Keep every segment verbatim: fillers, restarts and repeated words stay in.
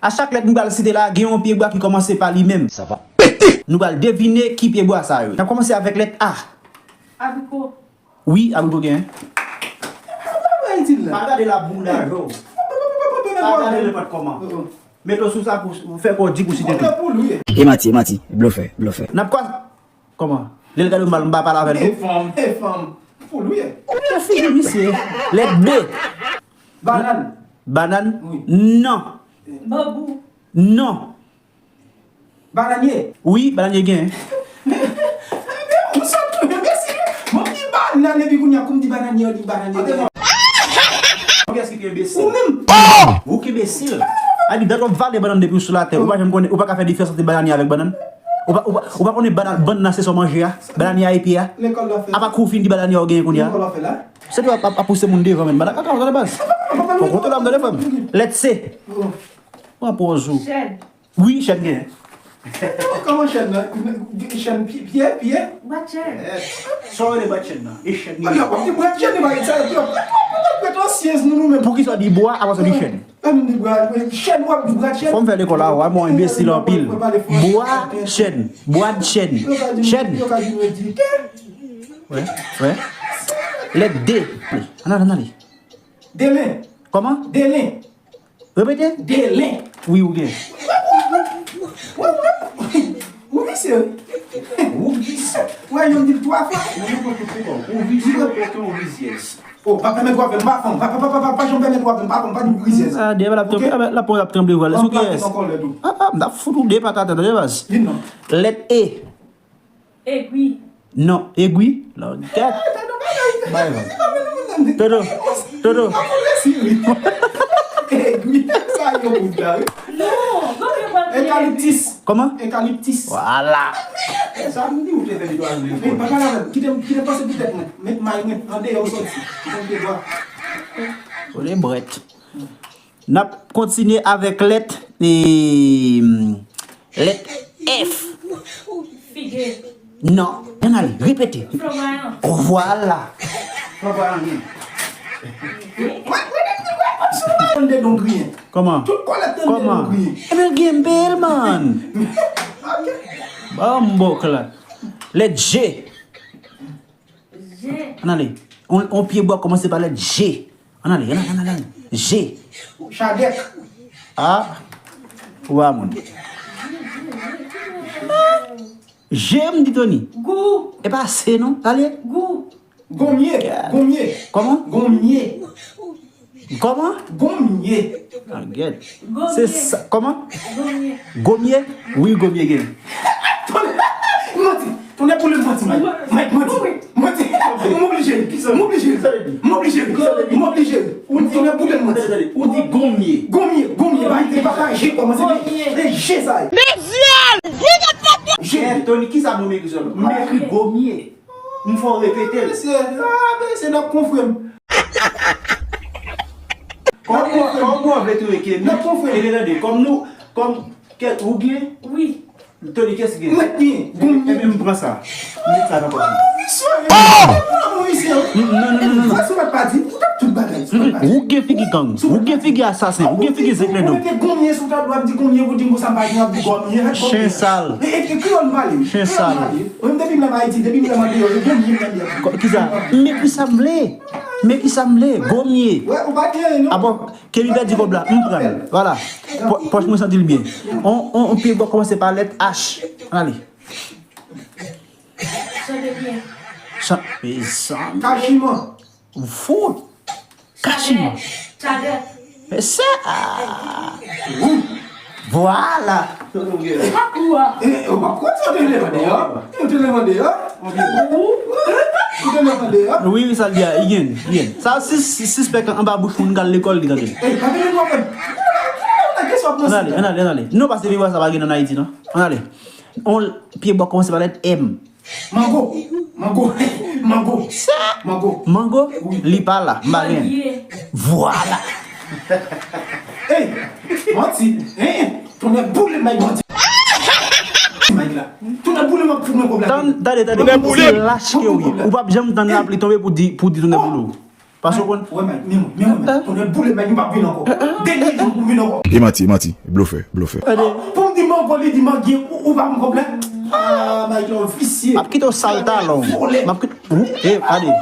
A chak lèt nou pral site la, gen yon pyebwa ki kòmanse pa li menm. Sa va pete! Nou pral devine ki pyebwa sa yo. N ap kòmanse avèk lèt A. Abriko. Wi, abriko gen. Pa gade la bouda, yo. Pa gade nenpòt kòman. Mete w sou sa pou fè kò w di pou site tou. E manti, e manti, blofè, blofè. N ap kò. Kòman? Lè l gade m mal, m pa pale avè l tou. E fanm, e fanm. Poul, wi. Gade figi misye. Lèt B. Banann. Banann? Wi. Non. Banbou. Non. Bananye. Wi, bananye gen. Ou sòt tou, enbesil. Mwen di banann, epi kounye a, kou m di bananye, ou di bananye. Kiyès ki pi enbesil? Ou menm. Ou ki enbesil. A di, dat w ap vale banann depi w sou latè. Ou pa janm konnen, ou pa ka fè diferans ant bananye avèk banann. Ou pa, ou pa, ou pa konnen banann, bann nan se sa w manje a? Bananye a e pye a? Lekòl la fè. Apa kou w fin di bananye a w genyen kounye a? Lekòl la fè la. Se tou ap, ap, ap pouse moun devan, menm. Banann kaka, w tande baz. Fò w kontwole m, tande frè m. Lèt C. Pran pòz ou. Chèn. Wi, chèn gen. Kòman chèn nan? Chèn pye, pye, pye? Bwa chèn. Sa w rele bwa chèn nan? E chèn gen. Yo, w ap di bwa chèn, e pa sa, yo, yo, yo, pretansyez nou, nou menm. Poukisa w di bwa, apre sa w di chèn? An nou di bwa, chèn, w ap di bwa chèn. Fò m fè lekòl la, w ap mwen enbesil anpil. Bwa chèn, bwa chèn, chèn. Yo ka di nou di kè. Wè, wè. Lèt D. Ann ale, ann ale. Delen. Kòman? Delen. Repete. Delen. Wi, ou gen. Ou visye. Ou visye. Wè, yo di l twa fwa. Ou visye, ou koken, ou vizyèz. O, pa pèmèt w avè m, pa fanm. Pa, pa, pa, pa, pa, pa janm pèmèt w avè m, pa fanm, pa di m vizyèz. A, dèyè l ap tranble, a, l ap, l ap tranble vwal. Sou kiyès? A, a, m t ap fout ou de patat, tande baz. Vin non. Lèt E. Egwi. Non, egwi. Lògèt. Bay van. Toto, toto. Egwi. Sa yo bout la, wi. Non, non, non, non. Ekaliptis. Kòman? Ekaliptis. Vwala. Sa m di ou te fè li twa jou. Men papa la, kite m, kite m panse pou tèt mwen. Met may mwen, an deyò ou sòti. Kite m te bwa. Ou de brèt. N ap kontinye avèk lèt, e, lèt F. Figi. Non. Ann ale, repete. Flanbwayan. Vwala. Flanbwayan. Kòman? Kòman? Ebyen, gen bèl, man. Ban m bòk la. Lèt G. Je. Ann ale. On, on pyebwa kòmanse pa lèt G. Ann ale, ann ale, ann ale, ann ale. Je. Chadèk. A. Ou pa moun. Je, m di Tony. Gou. E pa se non. Ale. Gou. Gonmye. Gonmye. Kòman? Gonmye. Kòman? Gonmye. A, gèt. Gonmye. Se sa, kòman? Gonmye. Gonmye? Wi, gonmye gen. Manti. Tonnè boule m manti, Mike. Mike, manti. Manti. M oblije. M oblije. M oblije. M oblije. Ou di tonnè boule m manti. Ou di gonmye. Gonmye, gonmye. Ba, li pa ka je kòmanse. Gonmye. Se je sa ye. Mezyè! Je. Tony, kisa bon m ekri sou yo? M ekri gonmye. M fè w repete l. Mesye, a, mesye, n ap konfwe m. Kòm ou, kòm ou vle tou eke nou. N ap konfwe m. Tande, tande. Kòm nou, kòm, kè, ou gen? Wi. Tony, kès ki gen? Mwen gen. Gonmye. Ebyen, m pran sa. M met sa nan pòch mwen. Misye. Oh! Non, non, non, non, non. Sa sou mèt pa di. Ou t ap tout bagay. Ou gen figi gang. Ou gen figi asasen. Ou gen figi zenklendo. Ou mete gonmye sou tablo, ap di gonmye, ou di m konsa, m pa gen, ap di gonmye. Chen sal. E, e, e, kreyòl m pale. Chen sal. Mwen depi m nan Ayiti, depi m nan Ayiti, yo, yo, yo, yo, yo, yo. Kisa? Men kisa m vle? Men kisa m vle? Gonmye. Wè, ou pa gen, non? Apre, Kevin pèdi kòb la, m pran l. Vwala. Pò-, pòch mwen santi l byen. On, on, on pyebwa kòmanse pa lèt H. Ann ale. Chan de byen. Chan, mezanmi. Kachiman. Ou fou. Kachiman. Chadèk. Men se, a. Vwala. Ou pa kou a. E, ou pa kou, ou te leve deyò. Ou te leve deyò. Ou te leve deyò. Wi, wi, sa l di a, li gen, li gen. Sa, si, si, sispèk anba bouch moun k al lekòl, li tande. Ey, pa vin nou fè. Ann ale, ann ale, ann ale. Non, paske pyebwa sa pa gen ann Ayiti, non. Ann ale. On pyebwa kòmanse pa lèt M. Mango. Mango. Mango. Sa? Mango. Mango? Wi. Li pa la. M pa gen. Mango. Vwala. Ey, manti. Hein? Tonnè boule m bay manti. Mike la. Tonnè boule m ap fout nan kòb la. Tann, tande, tande. Tonnè boule. Ou se lach ke w ye. Ou p ap janm tann lapli tonbe pou di, pou di tonnè boule w. Paske ou konn. Wè, Mike, men mwen, men mwen, Mike. Tonnè boule, Mike, m p ap vin ankò. Dènye jou pou m vin ankò. E manti, e manti. Blofè, blofè. Pou m di mango, li di mangye, ou, ou pa m konplè. Ah, Mike, la, w visye. M ap kite w sal talon. Vòlè. M ap kite. Ou, e, gade.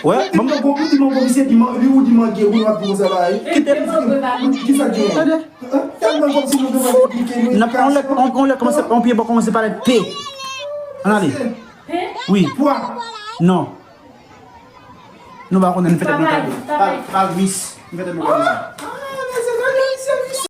Wè, m di mango, m di mango, misye di man-, li ou di mangye, ou w ap di konsa la, e. Kite. Kisa ki gen? Gade. Tèlman kòmsi nou te wè te pike nou. N ap on lè, on, on lè kòmanse, on pye bò kòmanse pale P. Ann ale. Wi. Pwa. Non. Nou pa konnen, n fè tèt nou tande. Pa, pa, mis. N fè tèt nou tande.